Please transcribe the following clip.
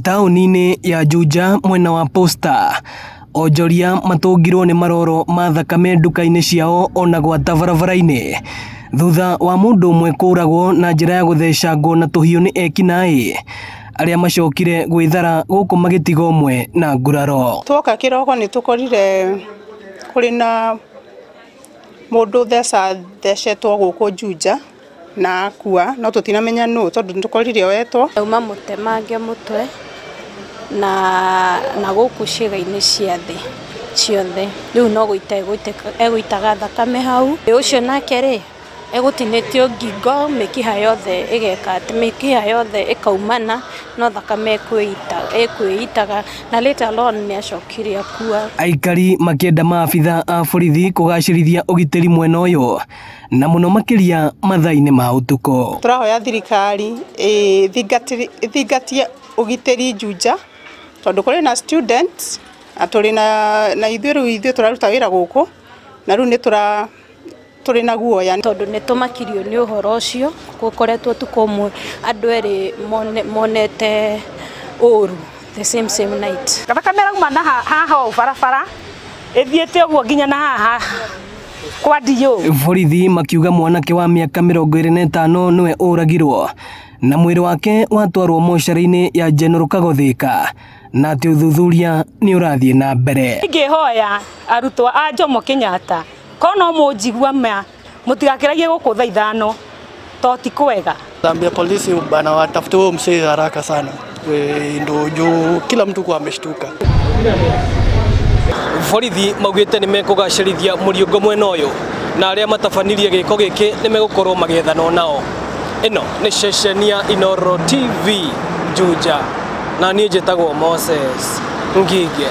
Taũni-inĩ ya Juja mwena wa Posta, onjoria matũngirwo nĩ maroro ma thakame nduka-inĩ ciao ona gwata barabara-inĩ thutha wa mũndũ ũmwe kũragwo na njĩra ya gũthecangwo na tũhiũ nĩ ekinaĩ arĩa macokire gwĩthara gũkũ magĩtiga ũmwe na nguraro. Twoka kĩroko nĩ tũkorire kũrĩ na mũndũ thecetwo gũkũ Juja na akua, no tũtinamenya nũ tondũ nĩtũkorire oetwo. Auma mũtemange mũtwe na gũkũ ciĩga-inĩ cia thĩ ciothe, rĩu no gũita egũitaga thakame hau. Ũcio nake rĩ egũtinĩtio ngingo, mĩkiha yothe ĩgeka atĩ mĩkiha yothe ĩkaumana, no thakame ĩkwĩitaga, na later on nĩ acokire akua. Aikari makĩenda maabitha a borithi kũgacĩrithia ũgitĩri mwena ũyũ na mũno makĩria mathaa-inĩ ma ũtukũ. Tũrahoya thirikari ĩthingatie ũgitĩri Juja tondũ kũrĩ na students na tũrĩ na ithuĩ rĩu ithuĩ tũraruta wĩra gũkũ na rĩu nĩ tũrĩ na guoya tondũ nĩ tũmakirio nĩ ũhoro ũcio. Gũkoretwo ũtukũ ũmwe andũ erĩ monete ũru the same night. Thakame ĩrauma na haha ũũ barabara ĩthiĩte ũguo nginya na haha kwa DO. Borithi makiuga mwanake wa mĩaka 25 nĩwe ũragirwo na mwĩrĩ wake watwarwo mocarĩ-inĩ ya General Kagothika na atĩ ũthuthuria nĩ ũrathiĩ na mbere. Ingĩhoya arutwo a Jomo Kenyatta ko no mũnjigua ma mũtigakĩragie gũkũ thaa 5 to ti kwega. Ambia polisi bana watafute huo msee haraka sana, ndo juu kila mtu kwa ameshtuka. Borithi maugĩte nĩ mekũgacĩrithia mũriũngo mwena ũyũ na arĩa matabanirie gĩko gĩkĩ nĩ megũkorwo magĩethanwo nao. Ĩno nĩ ceceni ya Inooro TV Juja na niĩ njĩtagwo Moses Ngige.